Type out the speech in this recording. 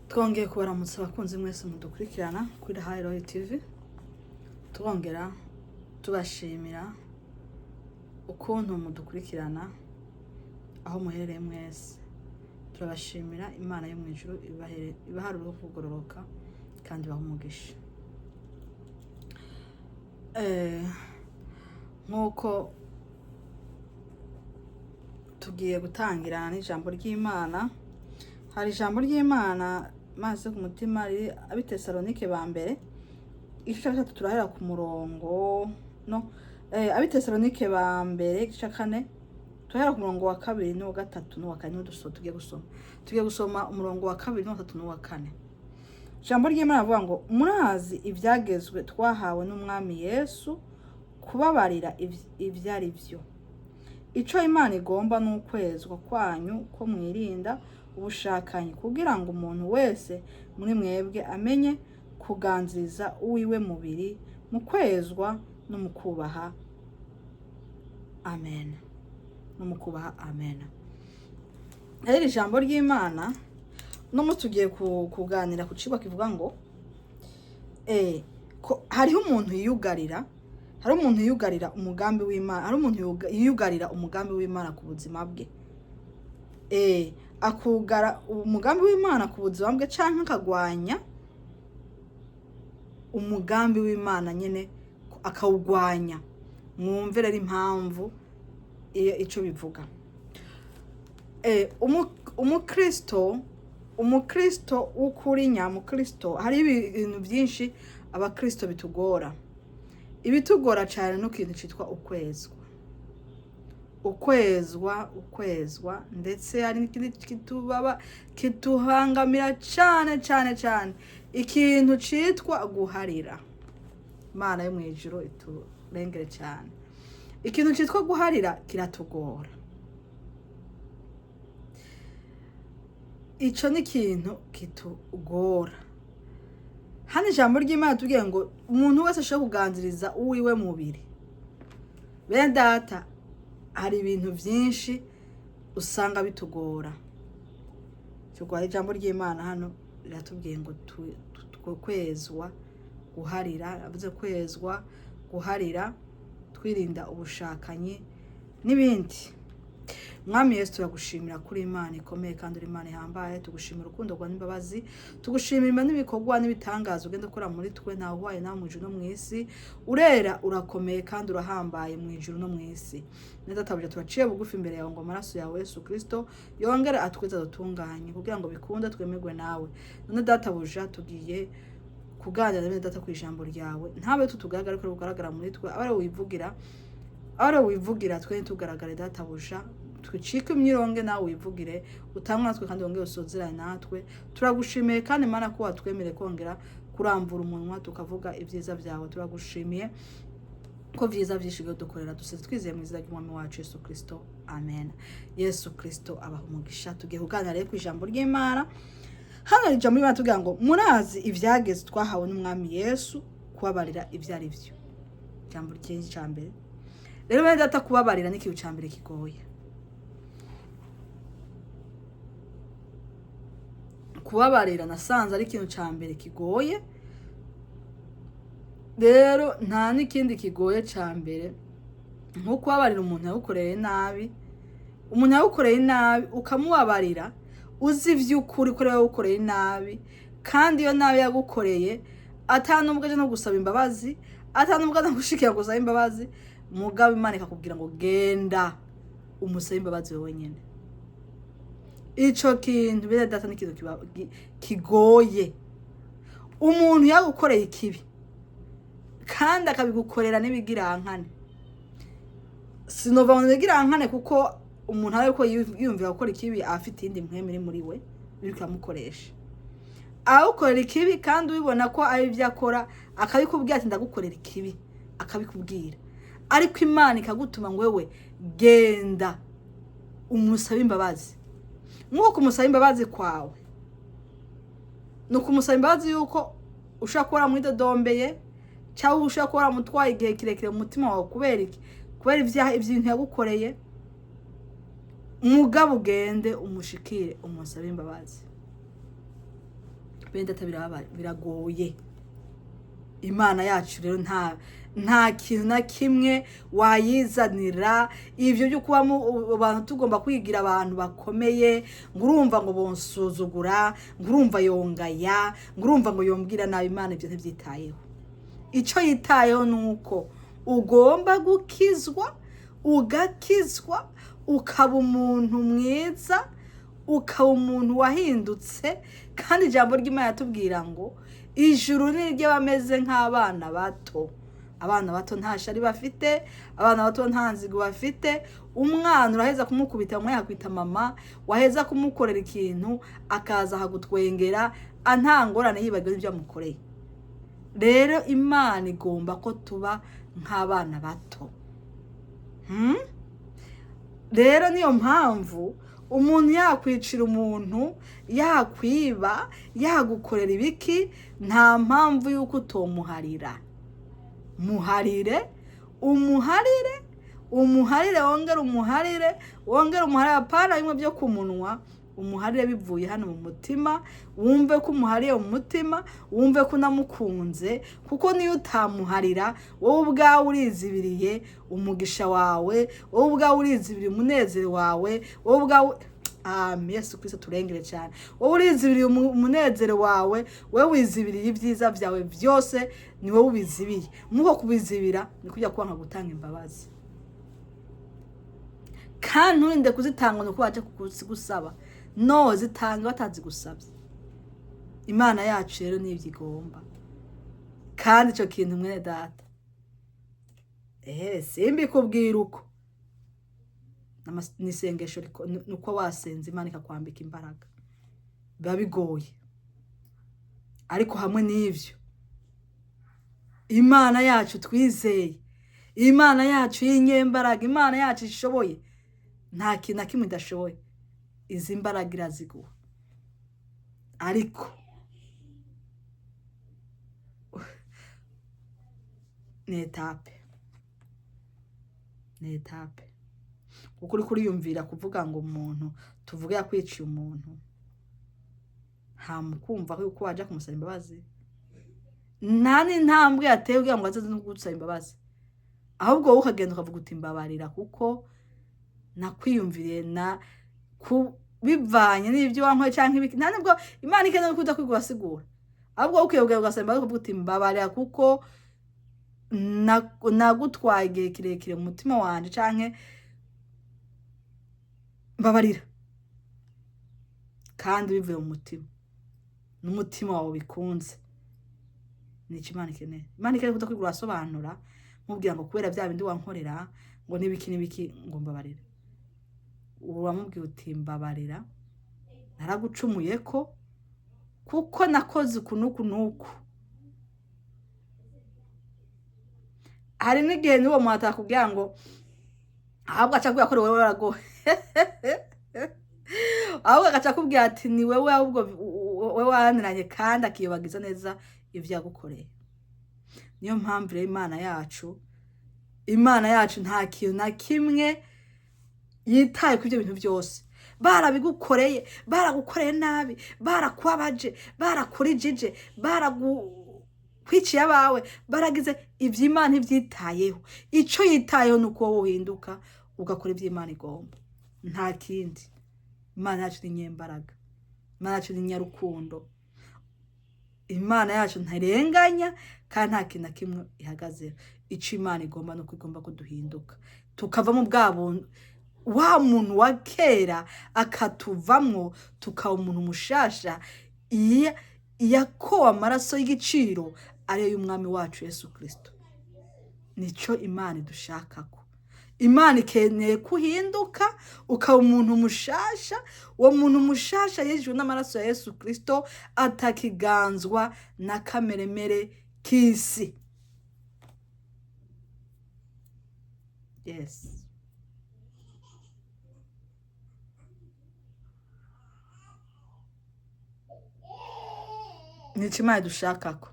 Twongeye kubaramutsa abakunzi mwese mudukurikirana kuri High Royal TV, twongera tubashimira ukuntu mudukurikirana aho muherereye mwese. Turabashimira, Imana yo mu ijuru ibaharure kugororoka kandi ibahe umugisha. Nk'uko tugiye gutangira n'ijambo ry'Imana, hari ijambo ry'Imana maze ku mutima riri Abitesalonike ba mbere igice cya gatatu, turahera ku murongo no Abitesalonike ba mbere igice cya kane, turahera ku murongo wa kabiri n'uwa gatatu n'uwa kane. Niwo tugiye gusoma. Tugiye gusoma umurongo wa kabiri n'uwa gatatu n'uwa kane. Ijambo ry'Imana rivuga ngo: "Murazi ibyagezwe twahawe n'Umwami Yesu kubabarira ibyo ari byo. Ico Imana igomba ni ukwezwa kwanyu, ko mwirinda ubushakanyi, kugira ngo umuntu wese muri mwebwe amenye kuganziriza uwiwe mubiri mu kwezwa no mu kubaha. Amen." No mu kubaha, amen. Rero ijambo ry'Imana no munsi tugiye kuganira ku cigwa kivuga ngo ko hariho umuntu yiyugarira, hari umuntu yiyugarira umugambi w'Imana, hari umuntu yiyugarira umugambi w'Imana ku buzima bwe, akugara umugambi w'Imana ku buzima bwe, canke akagwanya umugambi w'Imana nyene, akawugwanya. Mwumve rero impamvu iyo ico bivuga. Umukristo w'ukuri, nyamukristo, hari ibintu byinshi abakristo bitugora. Ibitugora cyane no kintu citwa ukwezwa, ukwezwa, ukwezwa. Ndetse hari n'ikindi kitubaba kituhangamira cyane cyane cyane, ikintu citwa guharira. Imana yo mu ijuru iturengere cyane. Ikintu citwa guharira kiratugora. Ico ni ikintu kitugora. Hano ijambo ry'Imana tubwiye ngo umuntu wese ashobora kuganziriza uwiwe mubiri. Bene data, hari ibintu byinshi usanga bitugora. Turwaye. Ijambo ry'Imana hano riratubwiye ngo kwezwa, guharira, avuze kwezwa, guharira, twirinda ubushakanyi n'ibindi. Mwami Yesu, turagushimira kuri Imana ikomeye kandi uri Imana ihambaye. Tugushimira urukundo rwawe n'imbabazi, tugushimira n'ibikorwa n'ibitangaza ugenda ukora muri twe. Ntawe uhwaye nawe mu ijuru no mu isi. Urera, urakomeye kandi urahambaye mu ijuru no mu isi. Neza tabuja, turaciye bugufi imbere yawe ngo amaraso yawe Yesu Kristo yongere atwize, adutunganye, kugira ngo bikunde twemerwe nawe. None databuja, tugiye kuganira na bene data ku ijambo ryawe. Ntabe tutugaragara, ariko kugaragara muri twe, abe ari wivugira, abe ari wivugira, twe ntitugaragare. Databuja, twicike imyironge, nawe wivugire, utange natwe kandi wongere usozerane natwe. Turagushimiye kandi Mana ko watwemereye kongera kuramvura umunwa tukavuga ibyiza byawe. Turagushimiye ko byiza byinshi dukorera. Dusize twizeye mu izina ry'Umwami wacu Yesu Kristo, amen. Yesu Kristo abaha umugisha. Tugiye kuganira rero ku ijambo ry'Imana. Hano ijambo ry'Imana tugira ngo: "Murazi ibyageze twahawe n'Umwami Yesu kubabarira ibyo ari byo." Ijambo ry'inshi cya mbere rero, bene data, kubabarira ni ikintu cya mbere kigoye. Kubabarira nasanze ari ikintu cya mbere kigoye. Rero nta n'ikindi kigoye cya mbere nko kubabarira umuntu yagukoreye nabi. Umuntu yagukoreye nabi ukamubabarira, uzi iby'ukuri ko yagukoreye nabi, kandi iyo nabi yagukoreye atanubwo aje no gusaba imbabazi, atanubwo aza gushikira gusaba imbabazi, mugabo Imana ikakubwira ngo genda umusabe imbabazi wowe nyine. Ico kintu, bene data, ni ikintu kigoye. Umuntu yagukoreye ikibi kandi akabigukorera n'ibigirankane, sinova ngo n'ibigirankane, kuko umuntu ariko yiyumvira gukora ikibi afite iyindi mpwemu iri muri we biriko iramukoresha. Awukorera ikibi kandi ubibona ko ari ibyo akora, akabikubwira ati ndagukorera ikibi, akabikubwira, ariko Imana ikagutuma ngo wewe genda umusabe imbabazi. Nk'uko kumusaba imbabazi kwawe ni ukumusaba imbabazi yuko ushobora kuba waramwidodombeye, cyangwa ushobora kuba waramutwaye igihe kirekire mu mutima wawe. Kubera iki? Kubera ibyaha, ibintu yagukoreye. Mugabo ugende umushikire, umusabe imbabazi. Bene data, biragoye. Imana yacu rero nta kintu na kimwe wayizanira. Ibyo byo kuba abantu tugomba kwigira abantu bakomeye, ngo urumva ngo bonsuzugura, ngo urumva yongaya, ngo urumva ngo yombwira nabi, Imana ibyo ntibyitayeho. Icyo yitayeho ni uko ugomba gukizwa, ugakizwa, ukaba umuntu mwiza, ukaba umuntu wahindutse. Kandi ijambo ry'Imana yatubwira ngo ijuru ni iry'abameze nk'abana bato. Abana bato nta shari bafite, abana bato nta nzigo bafite. Umwana uraheza kumukubita, umwe yakwita mama, waheza kumukorera ikintu akaza akagutwengera nta ngorane, yibagiwe n'ibyo wamukoreye. Rero Imana igomba ko tuba nk'abana bato. Rero niyo mpamvu umuntu yakwicira umuntu, yakwiba, yagukorera ibiki, nta mpamvu y'uko utomuharira. Muharire, umuharire, umuharire, wongere umuharire, wongere umuharire. Apana bimwe byo ku munwa, umuharire bivuye hano mu mutima. Wumve ko umuhariye mu mutima, wumve ko unamukunze, kuko niyo utamuharira, wowe ubwawe urizibiriye umugisha wawe, wowe ubwawe urizibiriye umunezero wawe, wowe ubwawe. Yesu Kristo turengere cyane. Wowe urizibiriye umunezero wawe, wowe wizibiriye ibyiza byawe byose, ni wowe ubizibiye. Muko kubizibira ni kujya kwanga gutanga imbabazi, kandi nturinde kuzitanga nuko baje kugusaba. No zitanga batazigusabye. Imana yacu rero nibyo igomba. Kandi icyo kintu, mwene data, simbikubwira uko ni isengesho, ni uko wasenze Imana ikakwambika imbaraga. Biba bigoye, ariko hamwe n'ibyo, Imana yacu twizeye, Imana yacu y'inyembaraga, Imana yacu ishoboye, nta kintu na kimwe idashoboye. Izi mbaraga iraziguha, ariko ni étape, ni étape, kuko uri kuriyumvira kuvuga ngo umuntu tuvuge yakwiciye umuntu, nta mukumva yuko wajya kumusaba imbabazi, nta n'intambwe yateye kugira ngo aze no kugusaba imbabazi. Ahubwo wowe ukagenda ukavuga uti: "Mbabarira, kuko nakwiyumviriye na ku bivanye n'ibyo wankoye cyangwa ibiki." Nta nubwo Imana ikeneye ko uza kwiga urasigura, ahubwo wowe ukwiye kugenda ugasaba imbabazi, ukavuga uti: "Mbabarira, kuko nagutwaye igihe kirekire mu mutima wanje," canke "mbabarira," kandi bivuye mu mutima, n'umutima wawe bikunze. Nicyo Imana ikeneye. Imana ikeneye kuza kwiga urasobanura, mubwira ngo kubera bya bindi wankorera, ngo n'ibiki n'ibiki, ngo mbabarira. Uramubwira uti: "Mbabarira, naragucumuye ko kuko nakoze uku n'uku n'uku." Hari n'igihe n'uwo muntu atakubwira ngo, ahubwo aca akubwira ko ari wowe waragowe, ahubwo agaca akubwira ati: "Ni wewe, ahubwo wowe wananiranye," kandi akiyobagiza neza ibyo yagukoreye. Niyo mpamvu rero Imana yacu nta kintu na kimwe yitaye ku ibyo bintu byose barabigukoreye, baragukoreye nabi, barakubabaje, barakurijije, baragukwiciye abawe, baragize ibyo, Imana ntibyitayeho. Icyo yitayeho ni uko wowe uhinduka, ugakora ibyo Imana igomba, nta kindi. Imana yacu ni nyembaraga, Imana yacu ni nyarukundo, Imana yacu ntarenganya, kandi nta kintu na kimwe ihagazeho. Icyo Imana igomba ni uko igomba kuduhinduka, tukava mu bwa buntu, wa muntu wa kera akatuvamwo, tukaba umuntu mushasha yakowe amaraso y'igiciro, ariyo y'umwami wacu Yesu Kirisito. Nicyo Imana idushakako. Imana ikeneye ko uhinduka, ukaba umuntu mushasha. Uwo muntu mushasha yejejwe n'amaraso ya Yesu Kirisito, atakiganzwa na kameremere k'isi. Yes, nicyo Imana idushakako.